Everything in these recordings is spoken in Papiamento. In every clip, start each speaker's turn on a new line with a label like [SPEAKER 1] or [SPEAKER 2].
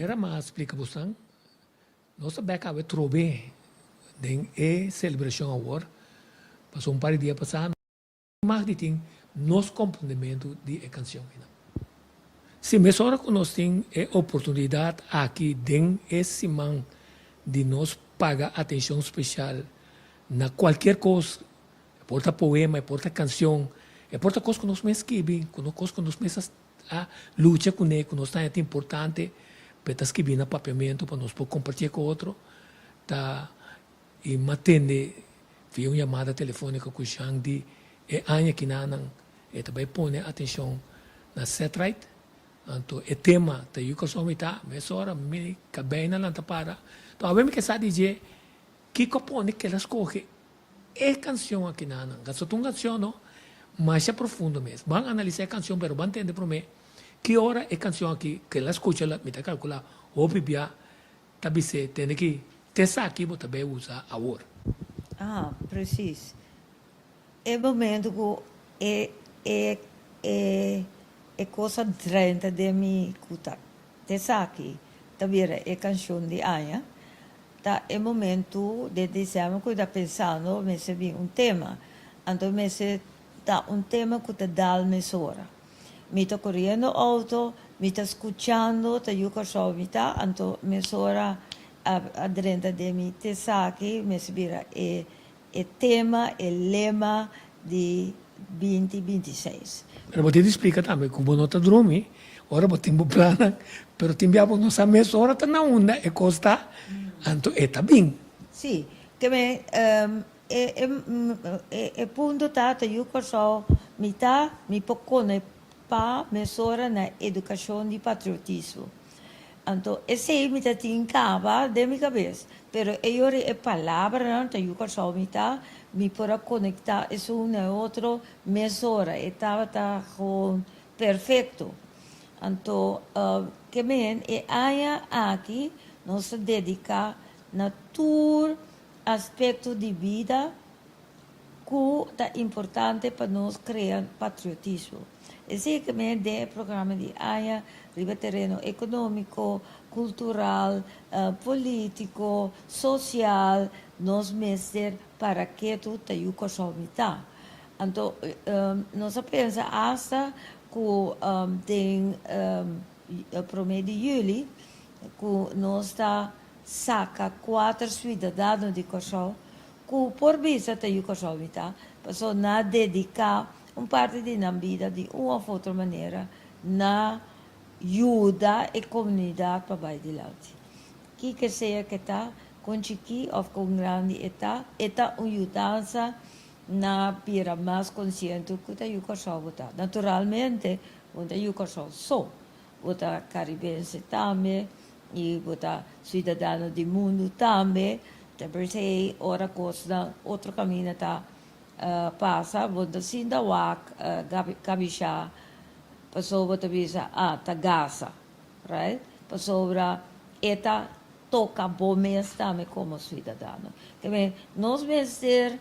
[SPEAKER 1] Manera m'a splika bosan, nos ta bek awe trobe den e selebrashon awor, pasobra un par di dia pasá nos mag di tin nos komprondementu di e kanshon einan. Si mesora ku nos tin e oportunidat aki den e siman di nos paga atenshon speshal na kualkier kos, e por ta poema, e por ta kanshon, e por ta kos ku nos mes skibi, ku kos ku nos mes a A lucha kuné ku nos ta haña ta importante pa e ta skibí na papiamentu pa nos por kompartié ku otro ta i m'a tende via un yamada telefóniko ku Jean di e aña kinanan e ta bai pone atenshon na Setright anto e tema ta yu Kòrsou mi ta mesora mi kabei na lanta para to awe mi ke sa di dje kiko a pone kila skohe E kansion aki nan nan ta un kansion no masha profundo mes. Ban analisa e kansion pero ban tende prome ki ora e kansion aki ke la skucha la mi ta kalkula hopi bia ta bis'é tende ki te esaki bo ta bay usa awor.
[SPEAKER 2] Ah, precies. E momento ku e e e e kos a drenta den mi ku ta te esaki ta bira e kanshon di aña. Ta e momentu den december cu ta pensando mester bin un tema. Anto mester ta un tema cu ta dal mesora. Mi ta coriendo auto, mi ta scuchando, ta yu Corsou mi ta, anto mesora a a drenta den mi tesaki mester bira e e tema, e lema di binti 26.
[SPEAKER 1] Pero bo tin di splika tambe ku bo no ta drumi ora bo tin bo plannan, pero tin bia bo no sa mes ora ta na unda e kos ta, anto e ta bin.
[SPEAKER 2] Sí, ke men e e e punto ta ta yu Kòrsou mi ta mi por konektá mesora na edukashon di patriotismo. Anto esei mi ta tin kaba den mi kabes, pero e yori e palabranan ta yu Kòrsou mi ta, mi por a konektá esun na e otro mesora, e tabata gewoon perfekto. Anto ke men e aña aki nos ta dediká na tur aspekto di bida ku ta importante pa nos krea patriotismo. Esei ke men den e programa di aña riba tereno ekonómiko, kultural, polítiko, sosial, nos mester para ketu ta yu Kòrsou mi ta. Anto nos a pensa asta ku den promé di yüli ku nos ta saka kuater suidadano di Kòrsou Ku por bisa ta yu Kòrsou mi ta, pasobra nan a dediká un parti di nan bida di un òf otro manera na yuda e komunidat pa bai dilanti. Kiko sea ke ta, kon chikí òf kon grandi e ta, e ta un yudansa na bira mas konsiente ku ta yu Kòrsou bo ta. Naturalmente, bo no ta yu Kòrsou so, Bo ta karibense tambe i bo ta suidadano di mundu tambe. Ta p'esei ora kosnan otro kaminda ta pasa, bo no ta sinta wak kabishá pasobra bo ta bisa, ah, ta gasa, right? Pasobra e ta toka bo mes tambe komo suidadano. Nos mester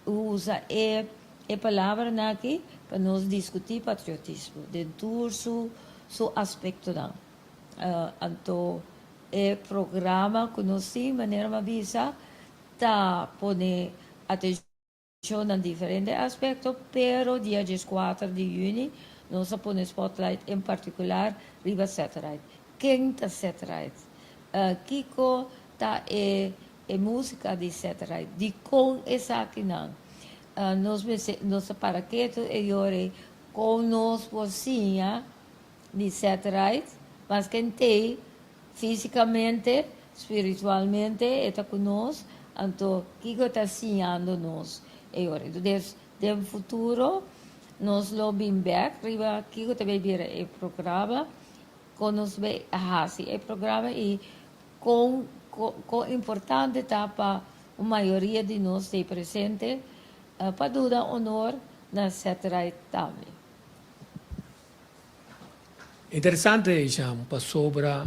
[SPEAKER 2] usa e E palabranan aki pa nos diskutí patriotismo den tur su su aspektonan. Anto e programa ku nos tin, manera mi a bisa, ta pone atenshon na diferente aspekto, pero dia 14 di yüni nos a pone spotlight en partikular riba Ced Ride. Ken ta Ced Ride? Kiko ta e E músika di Ced Ride. Dikon esakinan? Nos mester, nos ta para ketu e yora kon nos por siña di Ced Ride, maske n'tei físikamente, spiritualmente e ta ku nos, anto kiko e ta siñando nos e yora. Entonces den futuro nos lo bin bèk riba kiko ta bay bira e programa, kon nos bay hasi e programa i Kon kon importante ta pa un mayoria di nos stay presente pa duna honor na Ced Ride tambe.
[SPEAKER 1] Interesante Isham, pasobra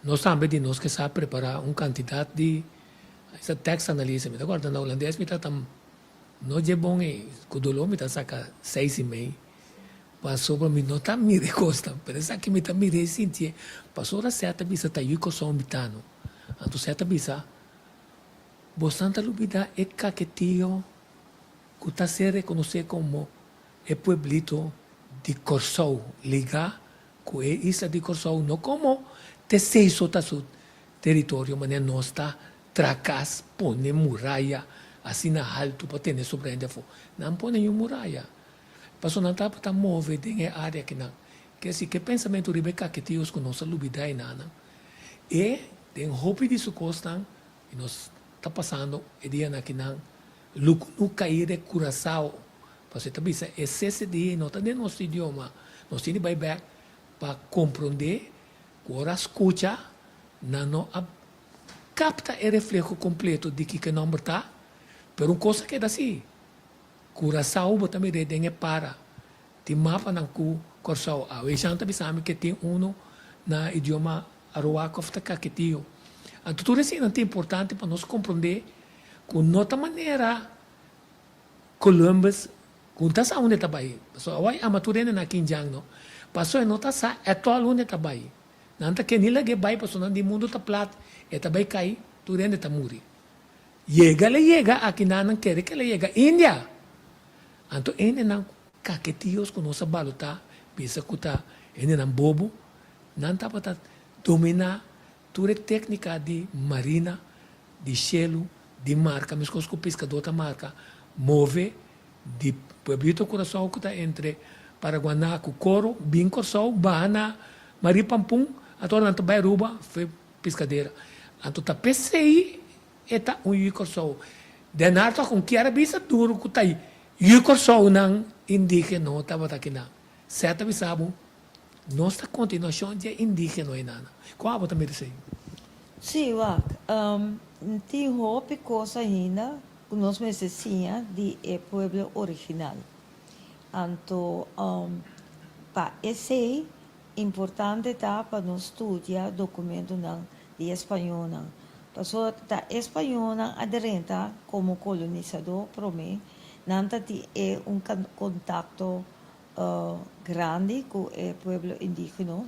[SPEAKER 1] nos tambe di nos ke sa prepara un kantidat di esta tekstanalyse. Mi ta kòrda na hulandes mi ta ta no dje bon ei, ku doló mi ta saka seis i mei. Pasobra mi no ta mira e kosnan, pero esaki mi ta mira i sintié. Pasobra Seth ta bisa ta yu Kòrsou mi ta no. Anto Seth ta bisa, Bosan ta lubidá e kaketio ku ta ser rekonosé komo e pueblito di Kòrsou, ligá ku e isla di Kòrsou, no komo t'esei so ta su teritorio, manera nos ta traha kas, pone muraya asina haltu pa tene sobra hende afó. Nan pone yu muraya. Pasobra nan tabata move den e área akinan. Ke si ke pensamentu riba e kaketios ku nos a lubidá enanan. E den hopi di su kosnan, i nos ta pasando e dianan akinan, lukunu kai de Curacao. Pasobra e ta bisa e sese dia no ta den nos idioma. Nos tin di bai bèk pa komprondé ku ora a skucha nan no a kapta e refleho kompleto di kiko e nòmber ta. Pero un kos a keda si. Curacao bo ta mir'é den e para. Tin mapanan ku Kòrsou. Awe Jean ta bisa mi ke tin unu na idioma Aruaco òf ta Kaketio. Anto tur eseinan ta importante pa nos komprondé ku no ta manera Columbus ku no ta sa unda e ta bai. Pasobra awor e ama tur hende na Kinjan no. Pasobra e no ta sa ètòl unda e ta bai. Nan ta ke ni lag'é bai pasobra nan di mundu ta plat, e ta bai kai, tur hende ta muri. Yega el a yega aki nan nan kere ke el a yega India. Anto hendenan kaketios ku nos a balotá bisa ku ta hendenan bobo, nan tabata dominá tur e téknika di marina, di shelu, di marka, meskos ku piskadó ta marka, move di Pueblito Curaçao ku ta entre Paraguaná ku Coro, bin Kòrsou, baha na Marie Pampun, anto ora nan ta bai Aruba, Piskadera. Anto ta p'esei e ta un yu Kòrsou. Den Hartog un kier a bisa duru ku ta yu Kòrsounan indígeno tabata kinan. Sèt ta bisa bo, nos ta kontinuashon dje indígeno einana. Kon abo ta mira esei?
[SPEAKER 2] Sí, wak. Tin hopi kos ainda ku nos mester siña di e pueblo original. Anto pa esei Importante ta pa nos studia dokumentonan di e spañónan, pasobra ta e spañónan a drenta komo kolonisadó promé, nan ta tin e un kontakto grandi ku e pueblo indígeno.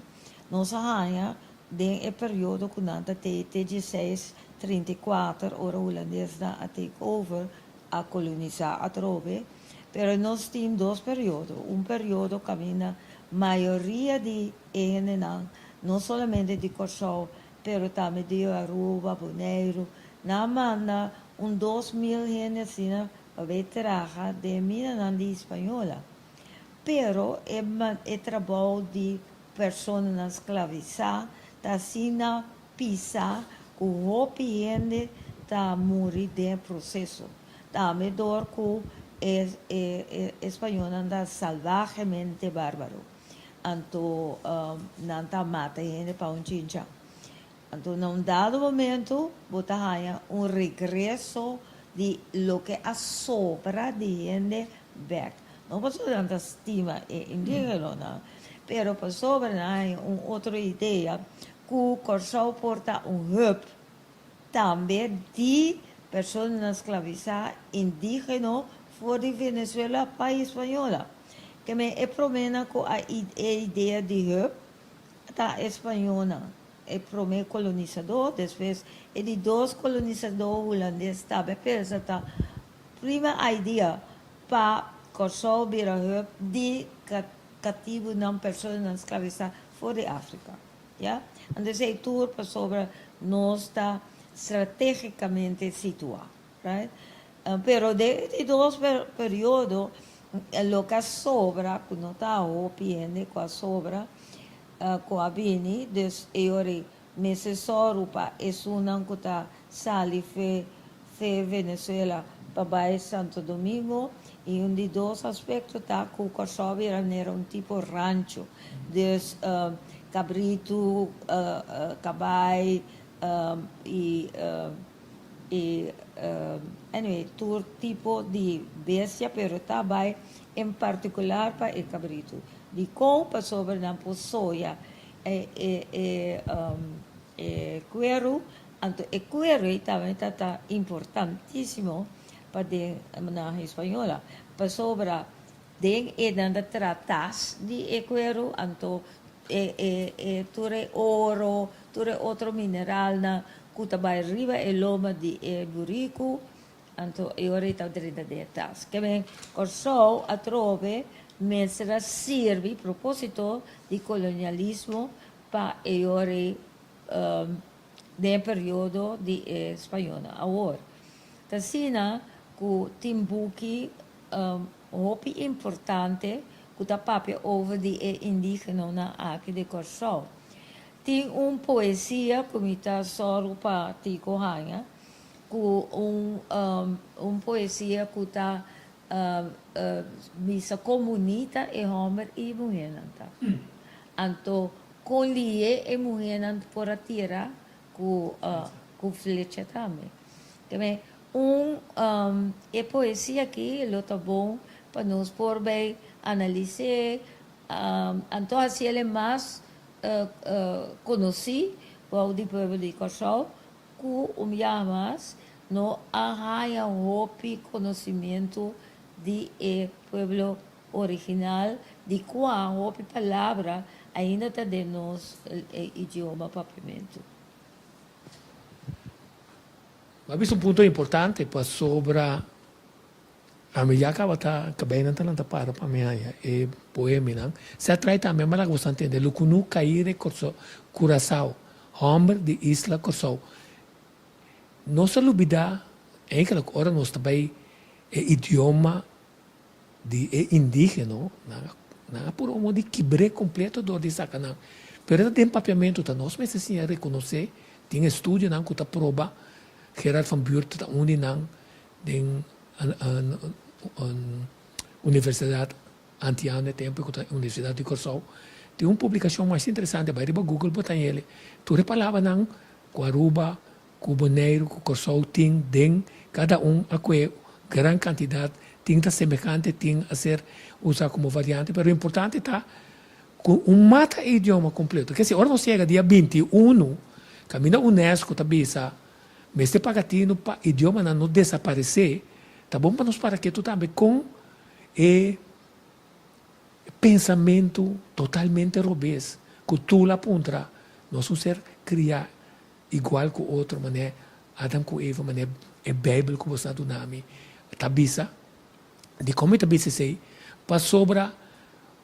[SPEAKER 2] Nos a haña den e periodo ku nan ta te te dieseis 34 ora hulandesnan a take over, a kolonisá atrobe, pero nos tin dos periodo, un periodo kaminda Mayoria di e hendenan, no solamente di Kòrsou, pero tambe di Aruba, Boneiru, nan a manda un 2000 hende asina pa bay traha den e minanan di Hispañola. Pero e e trabou di personanan sklavisá ta asina pisá ku hopi hende ta muri den e proseso. Tambe dor ku e e e spañolnan ta salvahemente bárbaro. Anto nan ta mata hende pa un chincha. Anto na un dado momento bo ta haña un regreso di loke a sobra di hende bèk. No pasobra nan ta stima e indígenonan, pero pasobra nan haña un otro idea ku Kòrsou por ta un hub Tambe di personanan sklavisá indígeno for di Venezuela pa Hispañola. Ke men e proménan ku a e idea di hub ta e spañónan, e promé kolonisadó, despues e di dos kolonisadó hulandes tambe pensa ta prima idea pa Kòrsou bira hub di katibunan, personanan sklavisá for di Afrika. Ya? Anto esei tur pasobra nos ta strategicamente situa, right? Pero den e di dos periodo loke a sobra, cu no ta hopi hende cu a sobra, cu a bini, dus e ora ei mester sòru pa esunnan cu ta sali fe fe Venezuela pa bai Santo Domingo y un di dos aspecto ta cu Corsou bira manera un tipo rancho dus cabrito, cabay y y anyway tur tipo di bestia pero ta bai en particular pa e cabrito dicon pasobra nan por soya e e e cuero Anto e kuero ei tambe ta ta importantísimo pa den na Hispañola, pasobra Den e nan ta traha tas di e kueru, anto e e e tur e oro, tur e otro mineralnan ku ta bai riba e loma di e buriku, anto e ora ei ta drenta den e tas. Keme Kòrsou atrobe mester a sirbi propósito di kolonialismo pa e ora ei den e periodo di e spañolnan. Awor, ta asina ku tin buki hopi importante ku ta papia over di e indígenonan aki di Kòrsou. Tin un poesia ku mi ta sòru pa Tico haña, ku un un poesia ku ta bisa kon bunita e hòmber i muhénan ta. Anto kon lié e muhénan por a tira ku ku flecha tambe. Te un e poesia aki lo ta bon pa nos por bay analis'é, anto hasiel e mas konosí bou di pueblo di Kòrsou ku un biaha mas no a haña hopi konosimentu di e pueblo original di kua hopi palabra ainda ta den nos idioma papiamentu.
[SPEAKER 1] Bo a bisa un punto importante pasobra ami ya caba ta cabeinan ta lanta para pa mi haña e poeminan. Se a trae tambe mara cu bo sa ntende Lukunu Kaire Curacao, homber di isla Corsou. Nos a lubida eigenlijk ora nos ta bay e idioma di e indigeno, nan a nan a puru un di kibr'é kompleto dor di saka nan. Pero e ta den papiamentu, ta nos mester siña rekonosé, tin estudionan ku ta proba, Gerard van Buurt ta un di nan den Universidat Antiano e tempu ku ta Universidat di Kòrsou, tin un publikashon masha interesante, bai riba Google bo ta hel tur e palabranan ku Aruba, Ku Boneiru ku Kòrsou tin den kada un a kue gran kantidat tin ta semehante tin a ser usa komo variante pero importante ta ku un mata e idioma kompleto kese ora nos yega dia 21 kaminda unesco ta bisa mester paga tinu pa idiomanan no desaparesé ta bon pa nos para ketu tambe kon e pensamentu totalmente robes ku Tula puntra nos un ser kriá Igual ku otro manera Adam ku Eva, manera e Beibel ku boso a duna mi ta bisa. Dikon mi ta bisa esei? Pasobra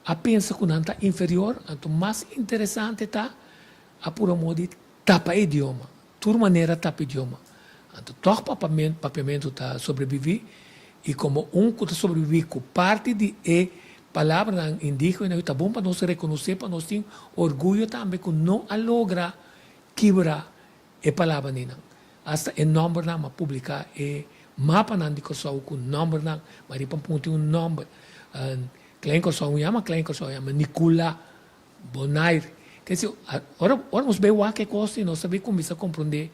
[SPEAKER 1] a pensa ku nan ta inferior, anto mas interesante ta a pura modo di tapa e idioma, tur manera tapa idioma. Anto tòg papiamentu ta sobreviví i komo un ku ta sobreviví ku parti di e palabranan indígena ta bon pa nos rekonosé, pa nos tin orguyo tambe ku no a logra Kibra e palabranan. Asta e nòmbernan m'a publiká e mapanan di Kòrsou ku nòmbernan, ma riba un punto tin un nòmber. Klein Kòrsou un yama Klein Kòrsou, yama Nikula Bonaire. Ke si ora ora nos bai wak e kos ei nos ta bai kuminsá komprondé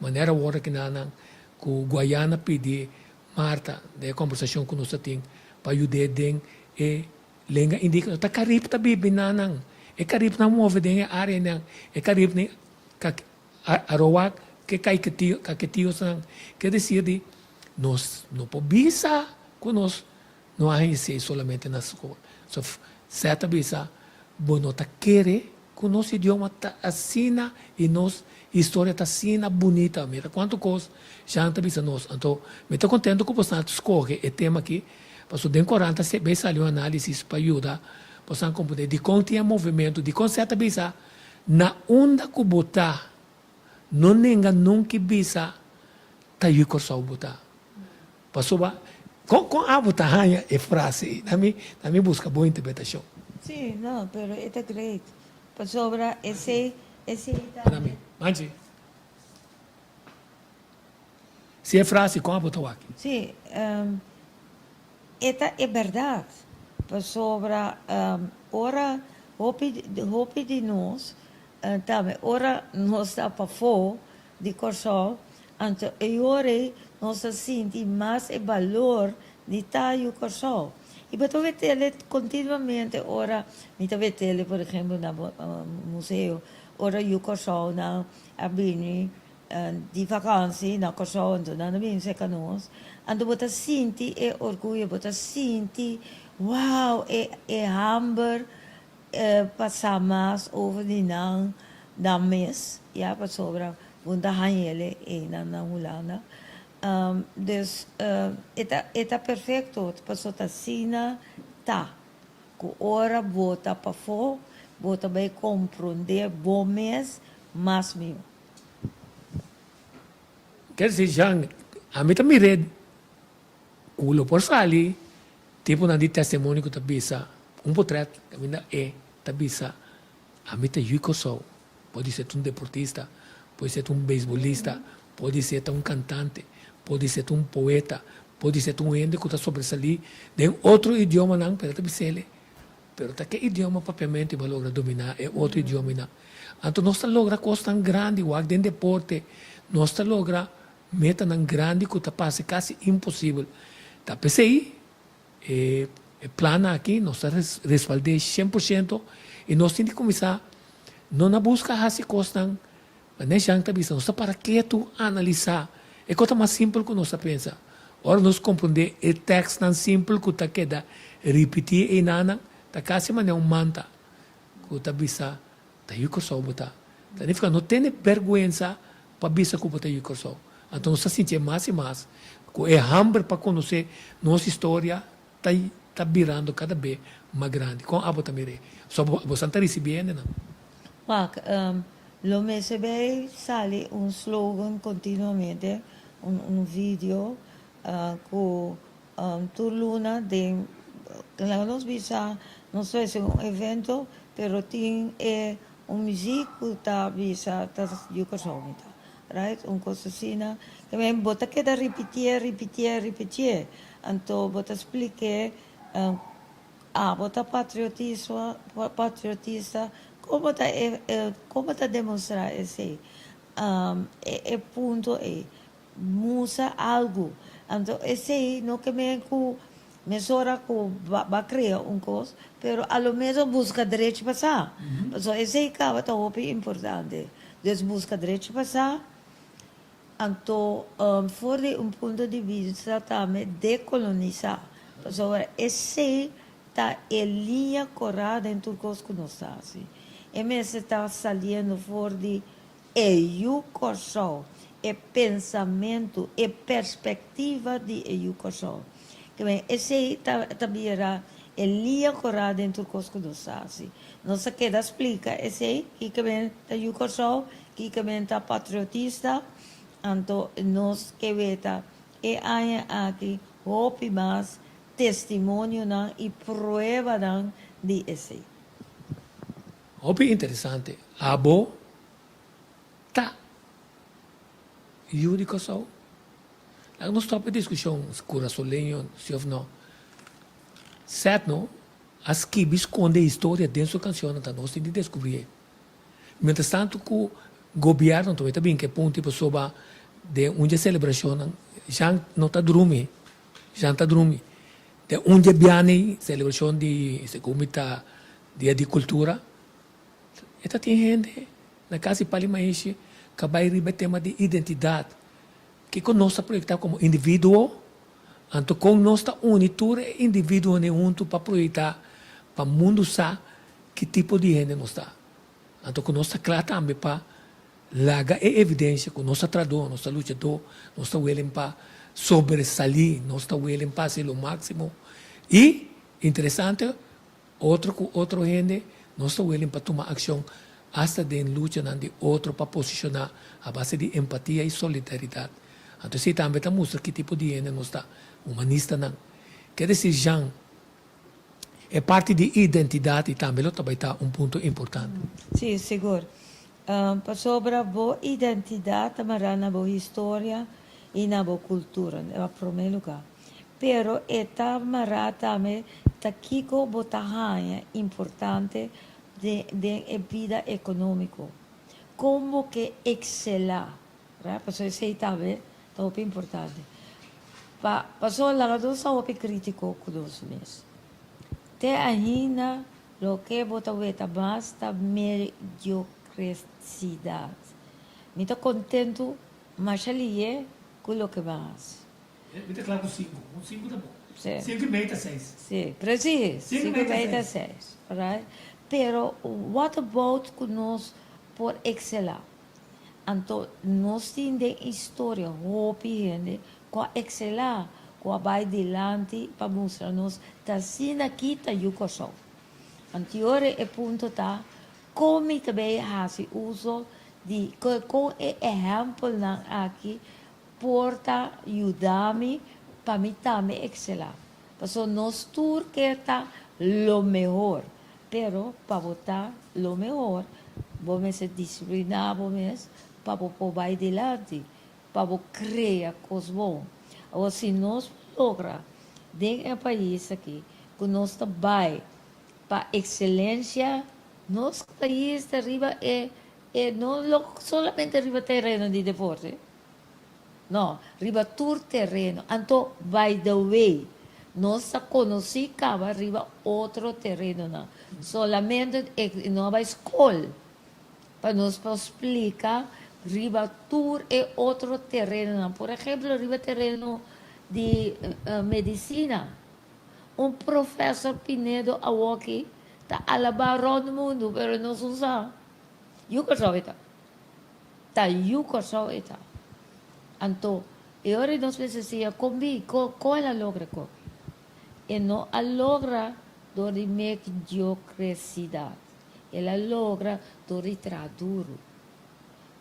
[SPEAKER 1] manera awor aki nan ku Guayana pidi Martha den e kombersashon ku nos ta tin pa yud'é den e Lenga indígena ta Carib ta bibi na nan. E Caribnan move den e áreanan. E Caribnan Arowak ke Kaiketio, Kaketiosnan. Ke desir di nos no por bisa ku nos no a haña esei solamente na skol. So Seth a bisa, bo no ta kere ku nos idioma ta asina i nos historia ta asina bunita. Mira kuantu kos Jean ta bisa nos. Anto mi ta kontento ku boso a skohe e tema aki. Pasobra den Koran ta bay sali un análisis pa yuda bosan komprendé dikon tin e movementu, dikon Seth ta bisa, Na unda ku bo ta, no nenga nunki bisa ta yu Kòrsou bo ta. Pasobra kon kon abo ta haña e frase ei? Na mi na mi buska bo interpretashon.
[SPEAKER 2] Sí, no, pero e ta great. Pasobra esei esei ta.
[SPEAKER 1] Na mi. Manchi. Si e frase kon abo ta wak?
[SPEAKER 2] Sí, e ta e bèrdat. Pasobra ora hopi hopi di nos tambe ora nos ta pafó di Kòrsou, anto e ora ei nos ta sinti mas e balor di ta yu Kòrsou. I bo ta wet'el kontinuamente ora mi ta wet'el por ehempel na museo ora yu Kòrsounan a bini Di vakansi na Kòrsou anto nan a bini serka nos, anto bo ta sinti e orguyo, bo ta sinti. Wow, e e hamber pa sa mas over di nan nan mes, ya, pasobra bo ta hañ'ele einan na Hulanda. Dus e ta e ta perfecto, pasobra ta asina ta ku ora bo ta pafó bo ta bai komprondé bo mes mas mihó.
[SPEAKER 1] Ker si Jean, ami ta mir'é Ku lo por sali tiponan di testimonio ku ta bisa un potret kaminda e ta bisa ami ta yu Kòrsou. Por di ser ta un deportista, por di ser ta un beisbolista, por di ser ta un kantante, por di ser ta un poeta, por di ser ta un hende ku ta sobresalí den otro idiomanan pero ta bis'el pero ta ke idioma papiamentu bo a logra dominá e otro idiomanan. Anto nos ta logra kosnan grandi wak den deporte, nos ta logra Metanan grandi ku ta parse kasi imposibel. Ta p'esei e plan aki nos ta respald'é 100% i nos tin di kuminsá no na buska hasi kosnan manera Jean ta bisa, nos ta para ketu analisá e kos ta mas simpel ku nos ta pensa. Ora nos komprondé e tèkstnan simpel ku ta keda ripití einanan ta kasi manera un manta ku ta bisa Ta yu Kòrsou bo ta. Ta nifiká no tene bèrgwensa pa bisa ku bo ta yu Kòrsou. Anto nos ta sinti e mas i mas ku e hamber pa konosé nos historia ta ta birando kada be mas grandi. Kon abo ta mir'é? So bo bosan ta risibí hendenan?
[SPEAKER 2] Wak, lo mester bay sali un slogan continuamente, un un video ku Tur luna den laga nos bisa nos ta hasi un evento pero tin e un muziek ku ta bisa ta yu Kòrsou mi ta right un kos asina ta men bo ta keda ripitié ripitié ripitié anto bo ta splik'é abo ta patriotismo patriotista kon bo ta kon bo ta demostrá esei e punto ei. Musa algu. Anto esei no ke men ku mesora ku ba krea un kos, pero a lo menos buska drechi pa sa. Pasobra esei kaba ta hopi importante. Dus buska drechi pa sa, anto for di un punto di bista tambe dekolonisá. Pasobra esei ta e liña korá den tur kos ku nos ta hasi. E mester ta saliendo for di E yu Kòrsou, e pensamentu, e perspektiva di e yu Kòrsou. Ke men esei ta ta bira e lia korá den tur kos ku nos ta hasi. Nos a keda splika esei, kiko men ta yu Kòrsou, kiko men ta patriotista, anto nos ke weta e aña aki hopi mas testimonionan i pruebanan di esei.
[SPEAKER 1] Hopi interesante. Abo ta yu di Kòrsou? Laga nos stòp e diskushon kurasoleño si òf nò. Sedno a skibi skonde historia den su kanshonnan ta nos tin di deskubrié. Mientras tantu ku gobièrnu tambe ta bin ku e punto pasobra den un dje selebrashonnan Jean no ta drumi, Jean ta drumi. Den un dje biaha selebrashon di segun mi ta Dia di Kultura, e ta tin hende na kas di Pali Maishi ka bai riba e tema di identidat. Kiko nos ta proyektá komo individuo? Anto kon nos ta uni tur e individuonan huntu pa proyektá pa mundu sa ki tipo di hende nos ta? Anto ku nos ta kla tambe pa laga e evidensia ku nos ta trahadó, nos ta luchadó, nos ta welen pa sobresalí, nos ta welen pa hasi lo máksimo. I, interesante, Otro ku otro hende, nos ta willing pa tuma akshon asta den luchanan di otro pa posishoná a base di empatia i solidaridat. Anto esei tambe ta mustra ki tipo di hende nos ta, humanistanan. Ke desir Jean, e parti di identidat i tambe lo ta bai ta un punto importante.
[SPEAKER 2] Sí, sigur. Pasobra bo identidat ta mará na bo historia i na bo kultura, na promé lugá. Pero e ta mará tambe ta kiko bo ta haña importante den e bida ekonómiko. Kon bo ke ekselá, right? Pasobra esei tambe ta hopi importante. Pa pasobra laga nos ta hopi krítiko ku nos mes. Te ainda loke bo ta weta mas ta mediokresidad. Mi ta kontentu masha lihe ku loke bo a hasi.
[SPEAKER 1] Mi ta kla ku sinku. Un sinku ta bon.
[SPEAKER 2] Si.
[SPEAKER 1] Sinku i mei ta seis.
[SPEAKER 2] Si, precies.
[SPEAKER 1] Sinku i mei ta seis.
[SPEAKER 2] Right? Pero what about ku nos por ekselá? Anto nos tin den historia hopi hende ku a ekselá, ku a bai dilanti pa mustra nos ta asina aki ta yu Kòrsou. Anto e punto ta kon mi ta bay hasi uso di kon e ehèmpelnan aki por ta yuda mi pa mi tambe ekselá. Pasobra nos tur ke ta lo mehor, pero pa bo ta lo mehor bo mester disipliná bo mes pa bo por bai dilanti, pa bo krea kos bon. Awor si nos logra den e pais aki ku nos ta bai pa ekselensia, nos pais ta riba e e no lo solamente riba tereno di deporte, no, riba tur tereno. Anto by the way, nos ta konosí kaba riba otro terenonan. Solamente e no a bai skol pa nos por splika riba tur e otro terenonan. Por ehemplo riba tereno di medisina. Un profesor Pinedo awoki ta alabá rònt mundu pero nos no sa. Yu Kòrsou e ta. Ta yu Kòrsou e ta. Anto e ora di nos mester siña kon bi, kon el a logra kon. E no a logra dor di mediocresidad. El a logra dor di traha duru.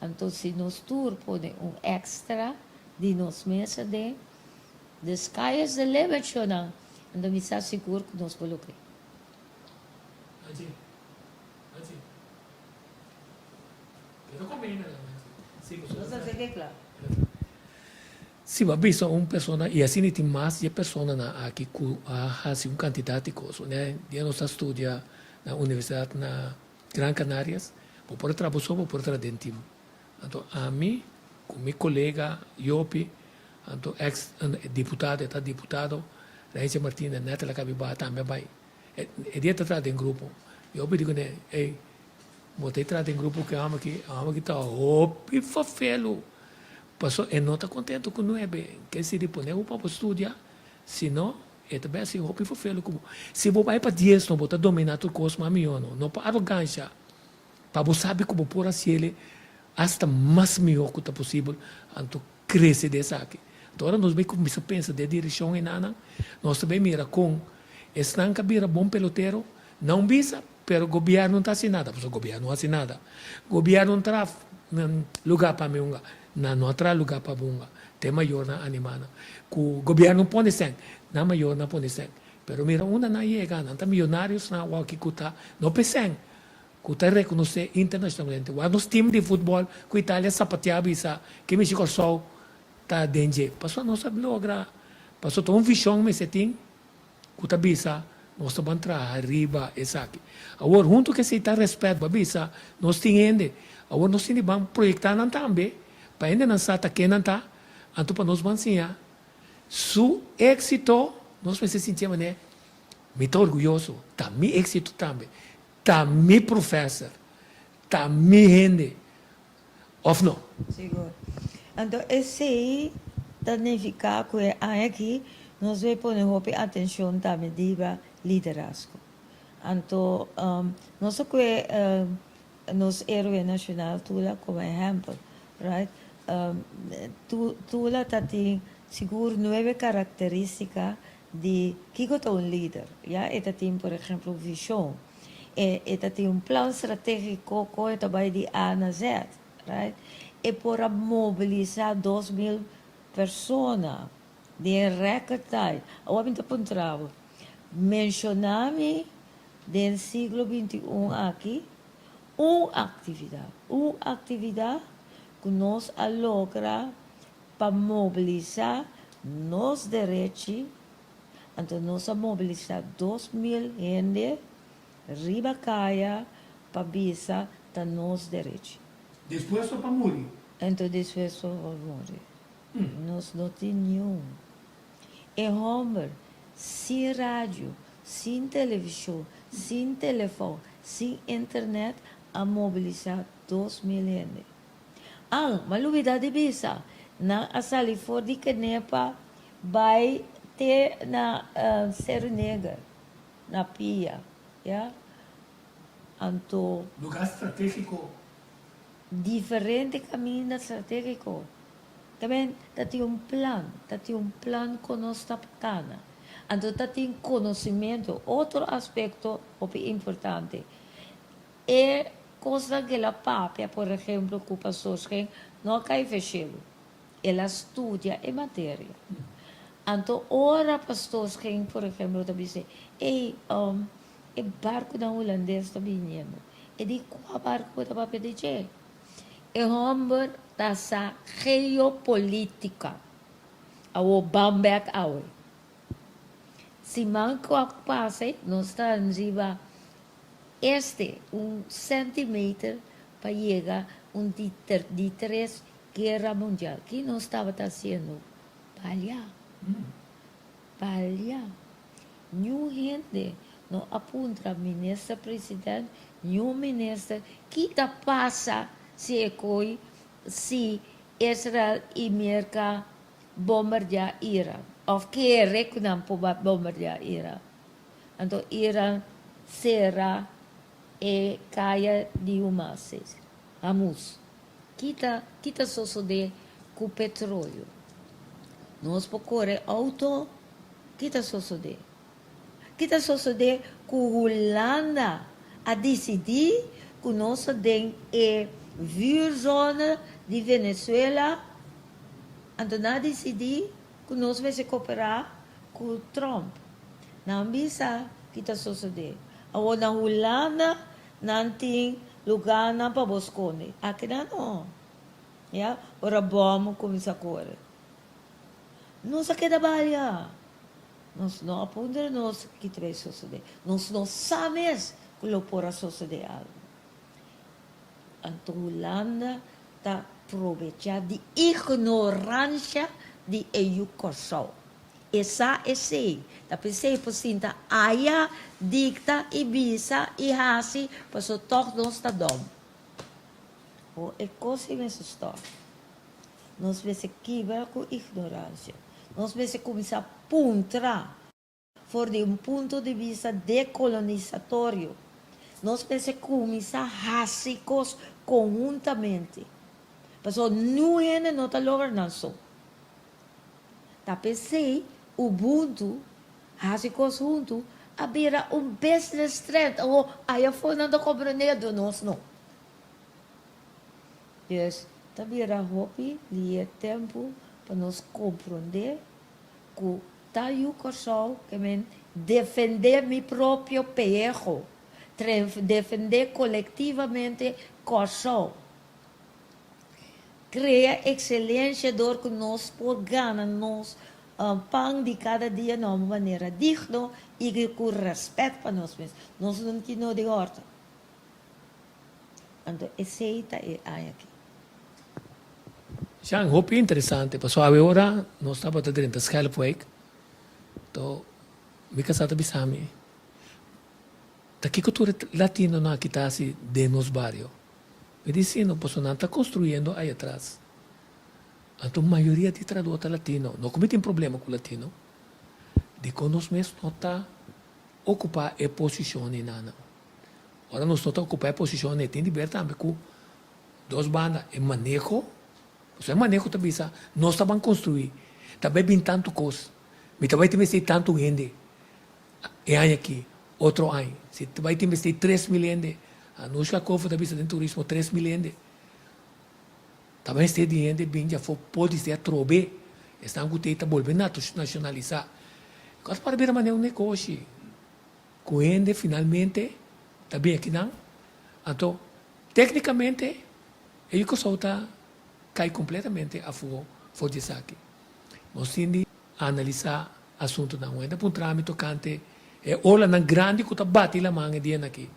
[SPEAKER 2] Anto si nos tur pone un extra di nos mes aden, The sky is the limit shonan, anto mi sa sigur ku nos por logr'é.
[SPEAKER 1] Anchi, anchi. Keda come ainda nan, anchi. Si, pasobra
[SPEAKER 2] Nos a seke kla.
[SPEAKER 1] Si bo a bisa un persona, i asina tin mas di e personanan aki ku a hasi un kantidat di kos. Wanneer dia nos ta studia na universidat na Gran Canarias, bo por a traha bo so, bo por a traha den tim. Anto ami ku mi kolega Jopi, anto eks diputado, e ta diputado Reince Martina nèt el a kabi baha tambe a bai. E dia ta traha den grupo. Jopi di kuné, ey, bo ta traha den grupo ku e hòmber aki, e hòmber aki ta hopi fafelu. Paso e no ta kontento ku nuebe. Ke si di pone bo pa bo studia, si no e ta bai hasi hopi fafelu ku bo. Si bo bai pa dies no bo ta dominá tur kos mas mihó no. No pa arogansha. Pa bo sabi ku bo por hasiel asta mas mihó ku ta posibel, anto krese den esaki. Anto ora nos bai kuminsá pensa den e direkshon enanan, nos ta bai mira kon esnan ka bira bon pelotero, nan bisa, pero gobièrnu no ta hasi nada. Pasobra gobièrnu no hasi nada. Gobièrnu no traha lugá pa mi hunga. Nan no a traha lugá pa bo hunga. Te mayornan animá nan. Ku gobièrnu pone sèn, nan mayornan pone sèn. Pero mira unda nan yega, nan ta miyonariosnan awor ki ku ta no p'e sèn. Ku ta rekonosé internashonalmente. Wak nos tim di futbòl ku Italia sapateá bisa ke mishi Kòrsou ta den dje. Pasobra nos a logra, pasobra ta un vishon mester tin ku ta bisa nos ta ban traha riba esaki. Awor huntu ku esei ta rèspèt bo a bisa nos tin hende. Awor nos tin di ban proyektá nan tambe pa hendenan sa ta ken nan ta, anto pa nos ban siña su éksito nos mester sintié manera mi ta orguyoso, ta mi éksito tambe. Ta mi professor, ta mi hende, of no?
[SPEAKER 2] Sigur. Anto esei ta nifiká ku e aña aki nos debe pone hopi atenshon tambe riba liderazgo. Anto nos a kue nos héroe nashonal Tula komo ehèmpel, right? Tula ta tin sigur nuebe karakterístika Di kiko ta un lider? Ya e ta tin por ehemplo un vision. E e ta tin un plan strategico con e ta bay di A na Z, right? E por a mobilisa 2000 persona den record time. Awor mi ta puntra bo, menciona mi den siglo 21 aki un actividad, un actividad cu nos a logra Pa mobilisá nos derechi, anto nos a mobilisá 2000 hende riba kaya pa bisa ta nos derechi.
[SPEAKER 1] Dispuesto pa muri.
[SPEAKER 2] Anto dispuesto pa muri. Nos no tin niun. E hòmber sin radio, sin televishon, sin telefòn, sin internet a mobilisá 2000 hende. An, m'a lubida di bisa, nan a sali for di Kenepa bai. Te na Seru Neger, na pia, ya. Anto.
[SPEAKER 1] Lugar strategico.
[SPEAKER 2] Diferente caminda strategico. Tamen ta tin un plan, ta tin un plan con nos ta cana. Anto ta tin conocimento, otro aspecto hopi importante. E cosnan cu el a papia, por ehemplo, cu Pastor Schenk, no a cay feshelu. El a studia e materia. Anto ora Pastor Schenk, por ehemplo, ta bisa, Ey, e barconan hulandes ta biniendo. E di, Cua barco bo ta papia di dje? E homber ta sa geopolitica. Awor ban bek awe. Siman cu a pasa nos ta riba este un centimeter pa yega un di di tres guera mundial. Ki nos tabata haciendo? Balia. Balia. Niun hende no a puntra minister president, niun minister ki ta pasa si e koe si Israel y Merca bombardia Iran of kere ku nan por bombardia Iran. Anto Iran sera e kaya di Humas, Hamus. Ki ta ki ta sosode ku petroleo? Nos por kore outo? Ki ta sosode? Ki ta sosode ku Hulanda a disidí ku nos ta den e vuurzone di Venezuela? Anto nan a disidí ku nos mester koperá ku Trump. Nan bisa ki ta sosode. Awor na Hulanda nan tin lugánan pa bo skonde. Akinan no. Ya, ora bòm kuminsá kore. Nos a keda balia. Nos no a puntra nos ki ta bay sosode. Nos no sa mes cu lo por a sosode algo. Anto Hulanda ta probecha di ignorancia di e yu Corsou. E sa esey. Ta p'esey por sinta aya, dicta y bisa y haci paso tog nos ta dom. Ho e cos y mester stop. Nos mester kibra ku ignoransia. Nos mester kuminsá puntra for di un punto di bista dekolonisatorio. Nos mester kuminsá hasi kos konhuntamente. Pasobra niun hende no ta logra nan so. Ta p'esei Ubuntu, hasi kos huntu, a bira un business trend. Awor, ayafó nan ta komprendé, nos no. Dus, ta bira hopi lier tempu pa nos komprondé ku ta yu Kòrsou ke men defendé mi propio peyeho, defendé kolektivamente Kòrsou. Krea ekselensia dor ku nos por gana nos pan di kada dia na un manera digno i ku rèspèt pa nos mes. Nos no tin no di hòrta. Anto esei ta e aña aki.
[SPEAKER 1] Jean, hopi interesante, pasobra awe ora nos tabata drenta Schelpwijk, to mi kasá ta bisa mi, ta kiko tur e latinonan aki ta hasi den nos bario? Mi di si no, pasobra nan ta konstruyendo ai atras. Anto mayoria di trahadó ta latino, no ku mi tin problema ku latino, dikon nos mes no ta okupá e posishon einan? Ora nos no ta ocupa e posicion e tin di ber tambe cu dos banda, e maneho, pasobra e maneho ta bisa nos ta ban construi, ta bay bin tanto cos, mi ta bay tin mester tanto hende e aña aki, otro aña, si ta bay tin mester 3000 hende, Anushka Kofo ta bisa den turismo 3000 hende, ta mester di hende bin djafo por di ser atrobe, esnan cu tey ta bolbe nacionalisa, cos por a bira manera un negoshi. Ku hende finalmente ta bin akinan, anto teknikamente e yu Kòrsou ta kai kompletamente afó for di esaki. Nos tin di analisá asuntunan. Un hende a puntra mi tokante e olanan grandi ku ta bati laman e dianan aki.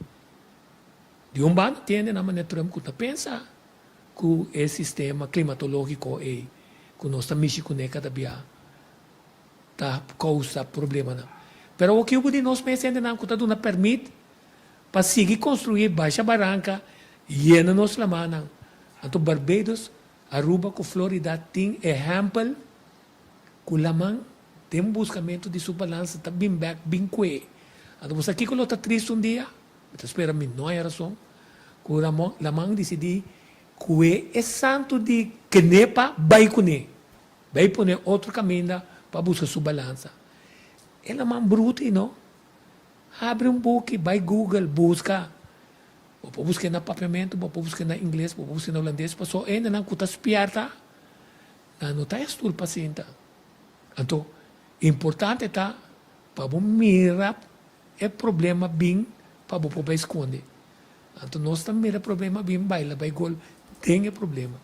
[SPEAKER 1] Di un banda tin hendenan manera Trump ku ta pensa ku e sistema klimatológiko ei ku nos ta mishi kuné kada bia ta kousa problemanan. Pero awor kico di nos mes hendenan cu ta duna permit pa sigui construi basha baranca yena nos lamannan? Anto Barbados, Aruba cu Florida tin ehempel cu laman. Den buskamentu di su balansa ta bin bek bin kue. Anto bo sa kiko lo ta tristu un dia? Mi ta spera mi no haya rason. Ku Ramon Laman disidí kue e santu di Kenepa bai kuné. Bai pone otro kaminda pa buska su balansa. E laman brutu i no. Habri un buki, bai Google, buska. Bo por busk'é na papiamentu, bo por busk'é na ingles, bo por busk'é na hulandes, pasobra hendenan ku ta spièrta nan no ta e stul pa sinta. Anto, importante ta pa bo mira e problema bin pa bo por bai skonde. Anto nos ta mira e problema bin baila bai gol den e problema.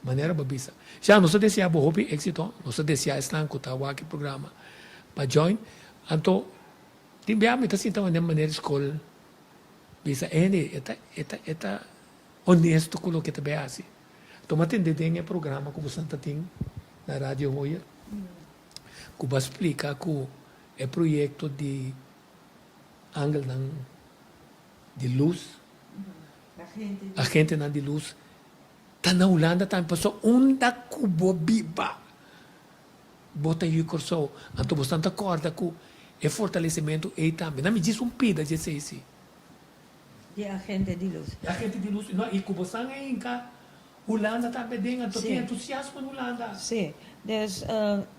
[SPEAKER 1] Manera bo a bisa. Ya, nos ta desea bo hopi éxito. Nos ta desea esnan ku ta wak e programa pa join. Anto, tin bia mi ta sinta manera manera di skol bisa hende e ta e ta e ta honesto ku loke ta bai hasi. Tuma tende den e programa ku boso ta tin na Radio Hoyer ku bo a splika ku e proyekto di angelnan di lus, agentenan di lus ta na Hulanda tambe pasobra unda ku bo biba bo ta yu Kòrsou. Anto boso ta kòrda ku e fortalesimentu ei tambe. Nan mi djis un pida dje esei si.
[SPEAKER 2] Di agente di lus.
[SPEAKER 1] Di agente di lus. No, i ku bo san a hinka Hulanda tambe den, anto tin entusiasmo na Hulanda.
[SPEAKER 2] Si. Dus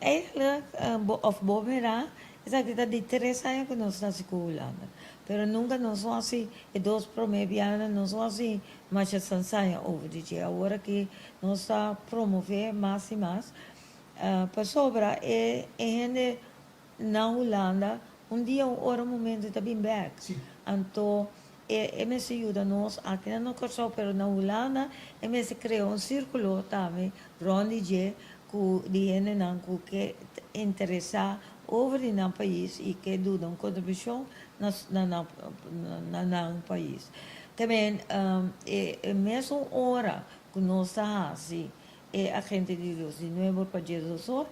[SPEAKER 2] eigenlijk, bo of bo mira, esaki ta di tres aña ku nos ta hasi ku Hulanda. Pero nunka nos no hasi e dos prome biahanan nos no hasi masha sansaña over di dje. Awor aki nos ta promove mas i mas, pasobra e hende Na Hulanda, un dia, un ora, un momento e ta bin bek. Anto e e mester yuda nos aki na no Kòrsou, pero na Hulanda e mester krea un sírkulo tambe rònt di dje ku di hendenan ku ke interesá over di nan pais i ke duna un kontribushon na na nan na nan pais. Te men e e mesun ora ku nos ta hasi e agente di lus di nuebe or pa diesdos or,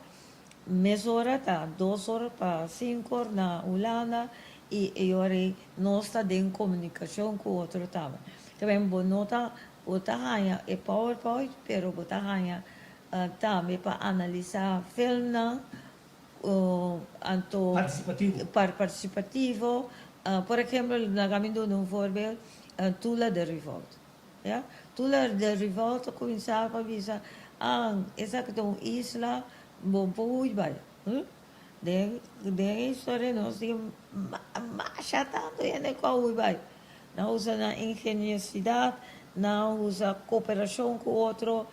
[SPEAKER 2] Mesora ta dos or pa sinku or na Hulanda i e ora ei nos ta den komunikashon ku otro tambe. Taben bo no ta bo ta haña e powerpoint pero bo ta haña tambe pa analisá filmnan anto
[SPEAKER 1] Partisipativo.
[SPEAKER 2] Partisipativo. Por ehempel laga mi duna un voorbeeld Tula de Revolt. Ya, Tula de Revolt a kuminsá pa bisa, Ah, esaki ta un isla, bo por hui bai. Hm? Den den e historia nos tin masha tantu hende ku a hui bai. Nan usa nan ingeniosidat, nan usa koperashon ku otro.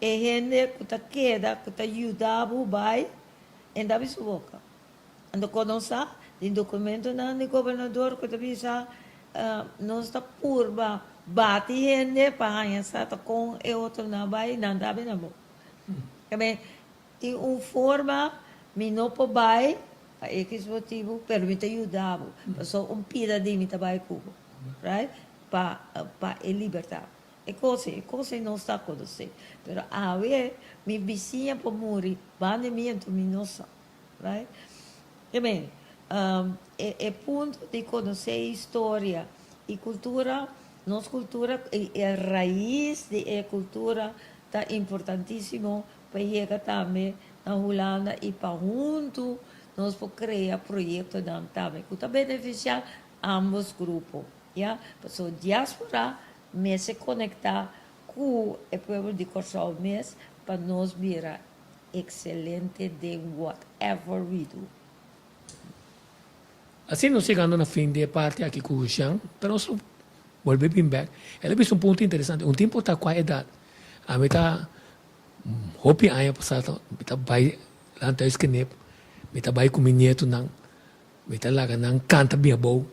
[SPEAKER 2] E hende ku ta keda, ku ta yuda bo bai, e no ta bisa boka. Anto kon nos sa? Tin dokumentonan di gobernador ku ta bisa nos ta purba bati hende pa haña sa ta kon e otronan a bai, nan ta bini abo. Tabe tin un forma mi no por bai pa ekis motibu pero mi ta yuda bo pasobra un pida di mi ta bai ku bo, right? Pa pa e libertat. E kos ei, e kos ei nos ta konosé. Pero awe mi bisiña por muri banda di mi anto mi no sa. Right? I mean, e e punto di konosé historia i kultura, nos kultura i e rais di e kultura ta importantísimo pa yega tambe na Hulanda i pa huntu nos por krea proyektonan tambe ku ta benefisiá ambos grupo, ya. Pasobra diaspora mester konektá ku e pueblo di Kòrsou mes pa nos bira Excelente den whatever we do.
[SPEAKER 1] Asina nos yegando na fin di e parti aki ku Jean, pero nos lo bolbe bin bek. El a bisa un punto interesante, un tin por ta kua edat. Ami ta hopi aña pasá mi ta bai Landhuis Knip, mi ta bai ku mi nietonan, mi ta laga nan kanta bin abou,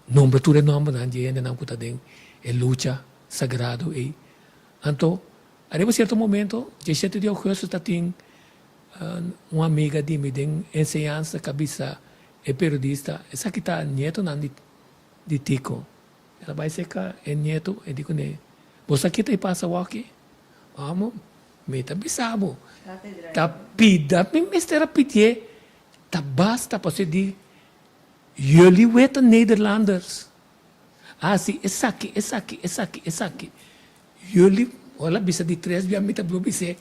[SPEAKER 1] nombra tur e nombernan di e hendenan ku ta den e lucha sagrado ei. Anto Ariba cierto momento, diesshete di augustus ta tin un amiga di mi den enseñansa ca bisa e periodista, esaki ta nietonan di di Tico. El a bay cerca e nieto, e di cune, Bo sa kita e pasa awoki? Amo, mi ta bisa bo, ta pida mi mester a pidié, ta basta pasobra di jullie weten Nederlanders. A hasi esaki, esaki, esaki, esaki. Jullie, ora bisa di tres bia mi ta blo bis'é.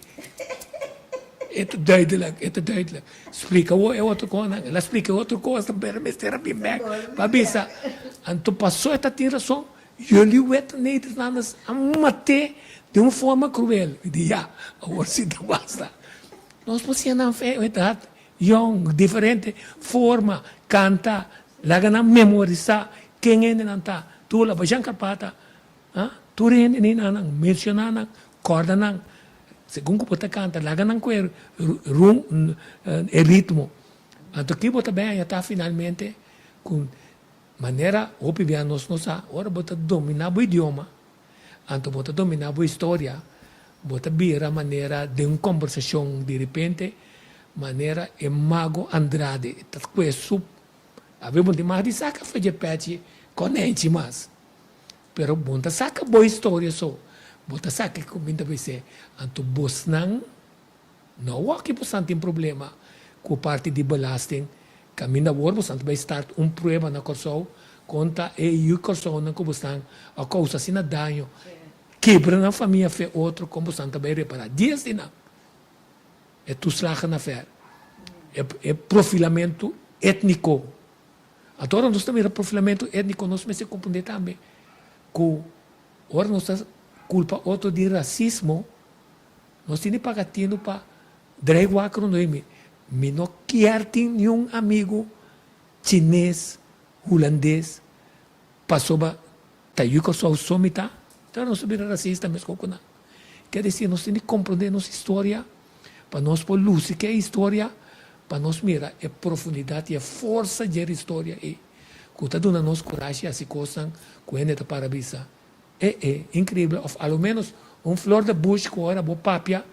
[SPEAKER 1] E ta duidelijk, e ta duidelijk. Splika awor e otro kosnan. El a splika e otro kosnan, pero mester a bin bek pa bisa. Anto paso e ta tin rason, jullie wet Nederlanders a mat'é den un forma cruel. Mi di, ya, awor si ta basta. Nos por siña nan fe edat yong, diferente forma, kanta, laga nan memorisá ken hende nan ta. Tula, Bajan Karpata, Ha? Tur hende ni nan nan, menciona nan, corda nan. Segun cu bo ta canta, laga nan cu e rum, e ritmo. Anto ki bo ta bay haña ta finalmente cu manera hopi bia nos no sa, ora bo ta domina bo idioma, anto bo ta domina bo historia, bo ta bira manera den un combersacion direpente manera e mago Andrade ta cue su, awe bo no tin mag di saca for dje pechi konenchi mas. Pero bo no ta saka bo historia so, bo ta saka e kuminda pa esei. Anto bosnan no wòk bosnan tin problema ku parti di belasting. Kaminda awor bosnan ta bai start un prueba na Kòrsou konta e yu Kòrsounan ku bosnan a kousa asina daño, kibra nan famia fe otro kon bosnan ta bai repará dies di nan. E toeslagenaffaire, e profilamentu étniko. Anto ora nos ta mira profilamentu étniko nos mester komprendé tambe ku ora nos ta kulpa otro di rasismo nos tin di paga tinu pa drei wak rondó di mi. Mi no kier tin niun amigu chines, hulandes pasobra ta yu Kòrsou so mi ta. Anto ora nos ta bira rasista meskos ku nan. Kier desi nos tin di komprendé nos historia pa nos por lusi ke historia, pa nos mira e profundidat i e forsa dje historia ei, ku ta duna nos kurashi hasi kosnan ku hende ta para bisa, E e, inkreibel, òf a lo ménos un flor de bush ku ora bo papia,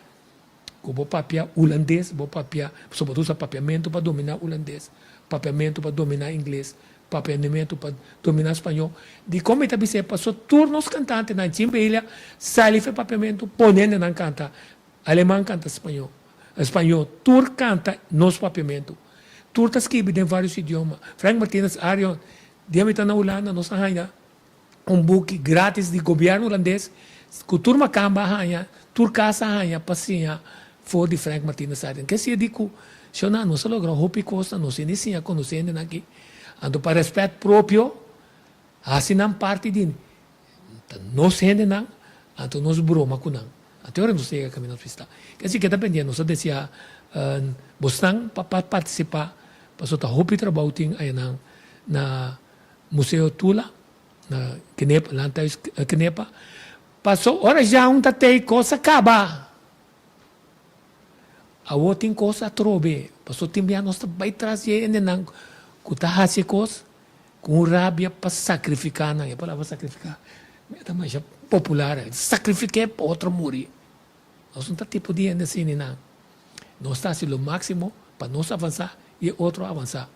[SPEAKER 1] ku bo papia hulandes, bo papia, pasobra bo ta usa papiamentu pa dominá hulandes, papiamentu pa dominá ingles, papiamentu pa dominá spañó. Dikon mi ta bisa e? Pasobra tur nos kantantenan Chimbelia sali for e papiamentu pone hendenan kanta Aleman kanta spañó, spañó, tur kanta nos papiamentu. Tur ta skibi den varios idioma. Frank Martinus Arion, dia mi ta na Hulanda nos a haña un buki gratis di gobièrnu hulandes ku tur makamba a haña, tur kas a haña pa siña for di Frank Martinus Arion. Ke siña di ku shona nos a logra hopi kosnan, nos hende siña konosé hendenan aki. Anto pa rèspèt propio hasi nan parti di Ta nos hendenan, anto nos broma ku nan. Anto e ora nos ta yega kaminda nos bista. Ke si ke ta pendiente, nos ta deseá bosnan pa partisipá, pasobra ta hopi trabou tin ayanan na Museo Tula, na Kenepa, Landhuis Kenepa. Paso ora Jean ta tei kos a kaba. Awor tin kos atrobe, pasobra tin bia nos ta bai tras di e hendenan ku ta hasi e kos Ku un rabia pa sakrifiká nan, e palabra sakrifiká ta masha popular, sakrifik'é pa otro muri. Nos no ta tipo di hende asina nan. Nos ta hasi lo máksimo pa nos avansá i e otro avansá.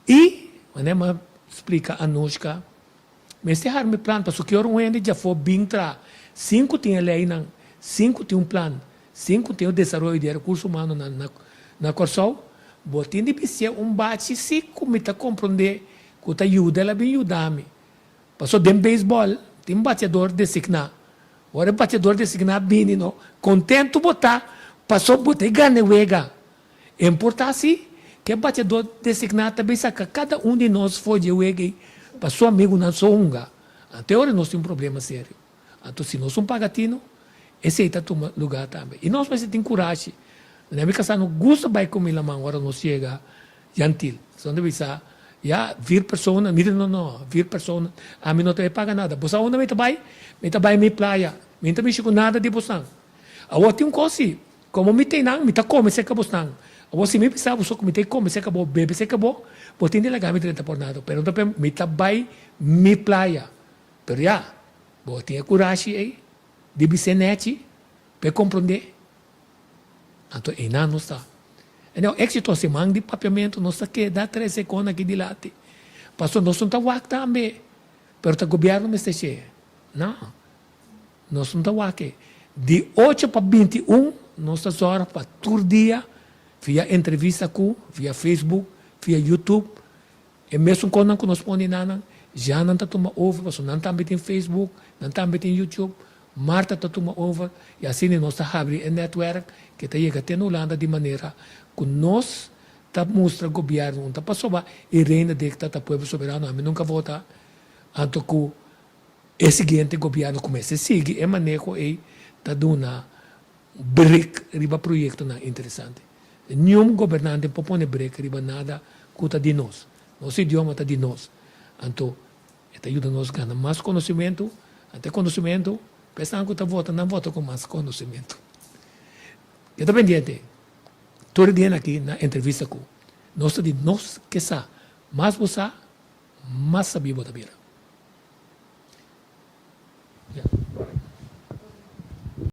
[SPEAKER 1] I, manera mi a splika Anushka, mester harma e plan pasobra ki ora un hende djafó bin traha sin ku tin e leinan, sin ku tin un plan, Sin ku tin e desaroyo di e rekurso humanonan na Kòrsou, bo tin di bisié un bachi si ku mi ta komprondé ku ta yuda el a bin yuda mi. Pasobra den beisbòl tin bateador designá. Ora e bateador designá bini no, kontentu bo ta pasobra bo ta e gana e wega. E importá si ku e bateador designá ta bin saka kada un di nos for di e wega ei pa su amigunan so hunga. Anto e ora nos tin un problema serio. Anto si nos un paga tino, esei ta tuma lugá tambe. I nos mester tin kurashi. Na mi kasá no gusta bai ku mi laman ora nos yega Jan Thiel. Son ta bisa, ya, vier persona, mi di no, no, vier persona, ami no ta bai paga nada. Bo sa unda mi ta bai? Mi ta bai mi playa. Mi no ta mishi ku nada di bosnan. Awor tin un kos si, komo mi ta einan, mi ta kome serka bosnan. Awor si mi bisa bo so ku mi ta kome serka bo, bebe serka bo, bo tin di laga mi drenta por nada. Pero no ta p'e, mi ta bai mi playa. Pero ya, bo tin e kurashi ei di bis'é nèchi p'e komprondé? Anto einan nos ta. Anyhow, éksito siman di papiamentu nos ta keda trese kon aki dilanti. Pasobra nos no ta wak tambe, pero ta gobièrnu mester shé. No, nos no ta wak ei. Di ocho pa 21 nos ta zòrg pa tur dia via entrevista ku, via Facebook, via YouTube, E mesun kosnan ku nos pone na nan, ya nan ta tuma over pasobra nan tambe tin Facebook, nan tambe tin YouTube. Martha ta tuma over i asina nos ta habri e netwerk ke ta yega te na Hulanda di manera ku nos ta mustra gobièrnu un ta pasobra e reina dikta ta pueblo soberano ami nunka vota anto ku e siguiente gobièrnu ku mester sigui e maneho ei ta duna brek riba proyektonan interesante. Niun gobernante por pone brek riba nada ku ta di nos. Nos idioma ta di nos. Anto e ta yuda nos gana mas konosementu. Anto e konosementu, pa esnan ku ta vota, nan vota ku mas konosementu. Keda pendiente tur e dianan aki na entrevista ku nos ta di nos ke sa. Mas bo sa, mas sabí bo ta bira.